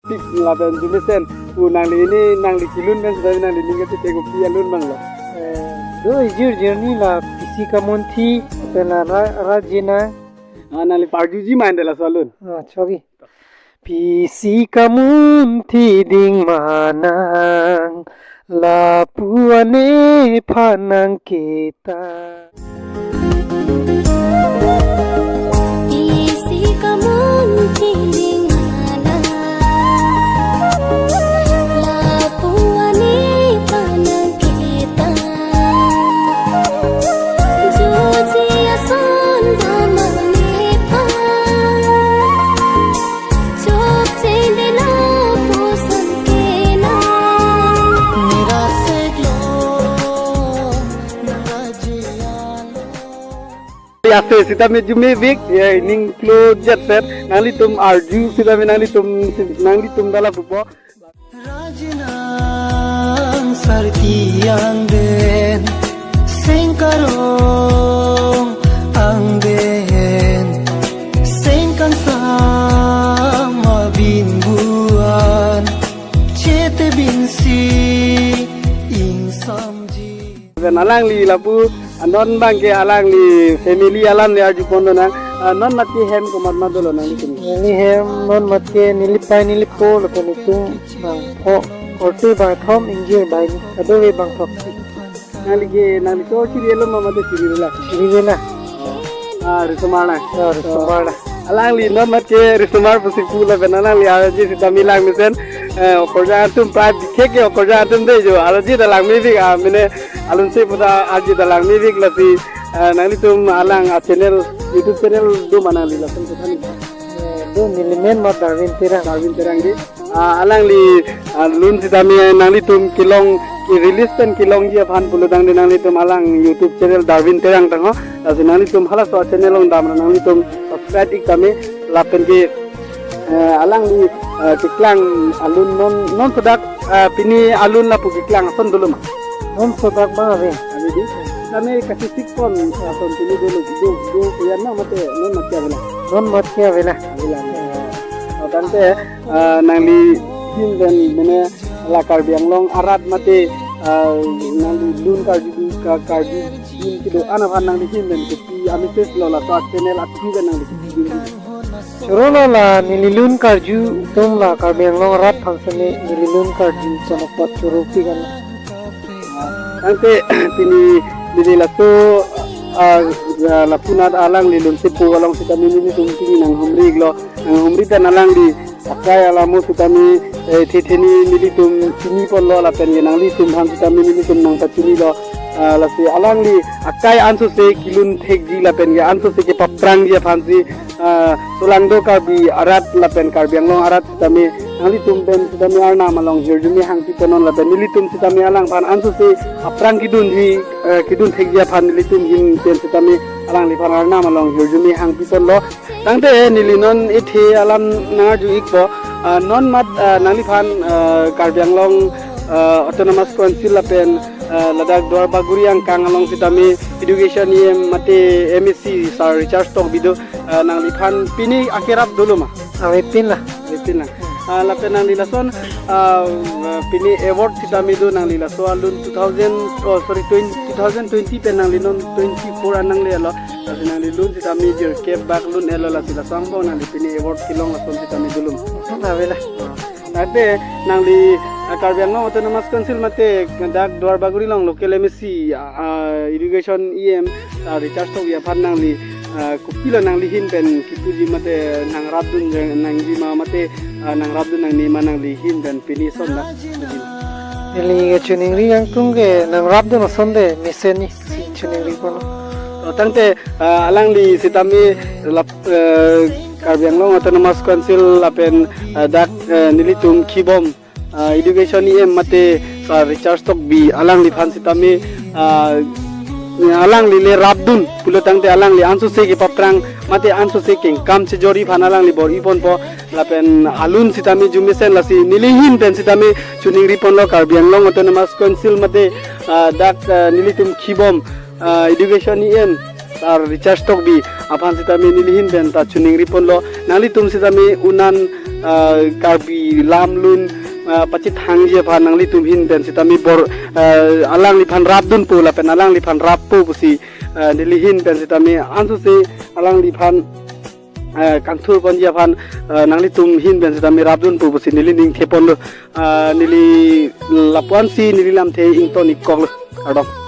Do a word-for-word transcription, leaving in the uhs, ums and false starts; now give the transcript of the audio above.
Tik lapen jumesen pu nangli ini nangli kelun pen seta nangli ning kachethek kopi alun abang lo? Eh, do ijir jirni la P C Kamunthi pen la Ra-, Rajina. Ah, nangli parjuji ma ante laso alun? Ah, chogi. P C Kamunthi ding manang lapu ane phanang kita. P C Kamunthi ding manang lapu ane phanang kita. Joji ason damane phan. Chok chende lapuson kena. Mera seglo nang rajialo. Ya, se sitame jumevik, ya, ning klo jet set, nanglitum arju sitame nanglitum, nanglitum dala pupo. Rajinang sarki angden, sengkarong angden, sengkangsam abinbuan, chete binsi ingsamji. Pen alangli lapu, ah, non abangke alangli family alam le arjupon lonang, ah, non matke hem komat ma dolo nangli kini? Neli hem non matke neli pai neli po lapen itum bang pho, korte bang thom ingjir bai ni, kadokave bang throksi. Nangli ke, nangli to chiri elo ma mate chiri lela? Chiri lela. Ah, risomar na. Ah, risomar na. Alangli non matke risomar pusi pu lapen alangli arje sitame langmesen, eh, okorjang atum prai bikheke okorjang atum dei jo. Arje ta langmevik, ah, mene alunse puta arje ta langmevik lasi, eh, nanglitum alang a channel, YouTube channel do ma nangli lason puthani? Eh, do, neli men mat Darwin Terang. Darwin Terang dei. Ah, alangli, ah, lun sitame nanglitum kelong, ke-release pen kelongji aphan pulotangte nanglitum alang YouTube channel Darwin Terang tang ho. Lasi nanglitum halaso a channel along damra nanglitum subscribe ik tame lapen ke, eh, alangli, eh, keklang alun non, non sodak, eh, pini alun lapu keklang ason dolo ma? Non sodak bang ave. Ave dei. Tame kachesik pon ason pini dolo, do, do, ya na mate non matke avela? Non matke avela. Avela. Oh, tangte, ah, nangli ahin pen mene la Karbi Anglong arat mate, ah, nangli lun karju, ka-, karjudun kedo-an aphan nangli ahin pen kopi a-message lo laso a channel a-through pen nangli kopi dun? Choro lo, la neli lun karju atum la Karbi Anglong arat aphan sene neli lun karju chonok pot choro pi kan. Tangte pini neli laso, ah, ah, lapunat alangli lunsepo along sitame nelitum pini nanghumri iklo, nanghumri tan alangli akai alamo sitame, eh, thetheni nelitum chiniponlo lapen ke nanglitum aphan sitame nelitum nangpachinilo, ah, lasi alangli akai ansose kelun thekji lapen ke ansose kepaprangji aphansi, ah, solangdo Karbi arat lapen Karbi Anglong arat sitame nanglitum pen sitame Arnam along hirjume hangpiponnon lapen nelitum sitame alangphan ansose aphrang kedunji, eh, kedun thekji aphan nelitum ahin pen sitame alangliphan Arnam along hirjume hangpiponlo. Tangte neli non ethe alam nangarju ikpo, ah, non mat, ah, nangliphan, ah, Karbi Anglong, ah, Autonomous Council lapen, ah, ladak Duarbagori angkang along sitame Education E M mate M A C Sir Richard Tokbi do, ah, nangliphan pini akerap dolo ma? Avepin la. Avepin la. Ah, lapen nangli lason, ah, pini award sitame do nangli laso alun two thousand, oh, sorry, twenty, two thousand twenty pen nangli non twenty-four an nanglelo. Lasi nangli lun sitame jirkep bak lun-etlo lasi laso angbong nangli pini award kelong lason sitame dolo ma? Avela. Tangte nangli, ah, Karbi Anglong Autonomous Council mate dak Duarbagori along local M A C, ah, Education E M, ah, Richard Tokbi aphan nangli, ah, kopilo nangli ahin pen kipuji mate nangrapdun nangji ma mate, ah, nangrapdun nangne ma nangli ahin pen pini son dak? Neli kachiningri angtung ke nangrapdun ason de mesen ni si chiningri kono. Oh, tangte, ah, alangli sitame lap, eh, Karbi Anglong Autonomous Council lapen, eh, dak, eh, nelitum khibom, ah, Education E M mate Sir Richard Tokbi alangliphan sitame, ah, alangli le rapdun pulotangte alangli ansose kepaprang mate ansose kengkam chejorji aphan alangli bor-iponpo lapen alun sitame arjumesen lasi neli ahin pen sitame chiningriponlo Karbi Anglong Autonomous Council mate, ah, dak, ah, nelitum khibom, ah, Education E M Sir Richard Tokbi aphan sitame neli ahin pen ta choningri ponlo. Nanglitum sitame unan, ah, Karbi lam lun, ah, pachethangji aphan nanglitum ahin pen sitame bor, ah, alangliphan rapdunpo lapen alangliphan rappo pusi, ah, neli ahin pen sitame ansose alangliphan, ah, kangthur ponji aphan, ah, nanglitum ahin pen sitame rapdunpo pusi neli ning the ponlo. Ah, neli lapu-ansi neli lamthe ington-ikkoklo. Kardom.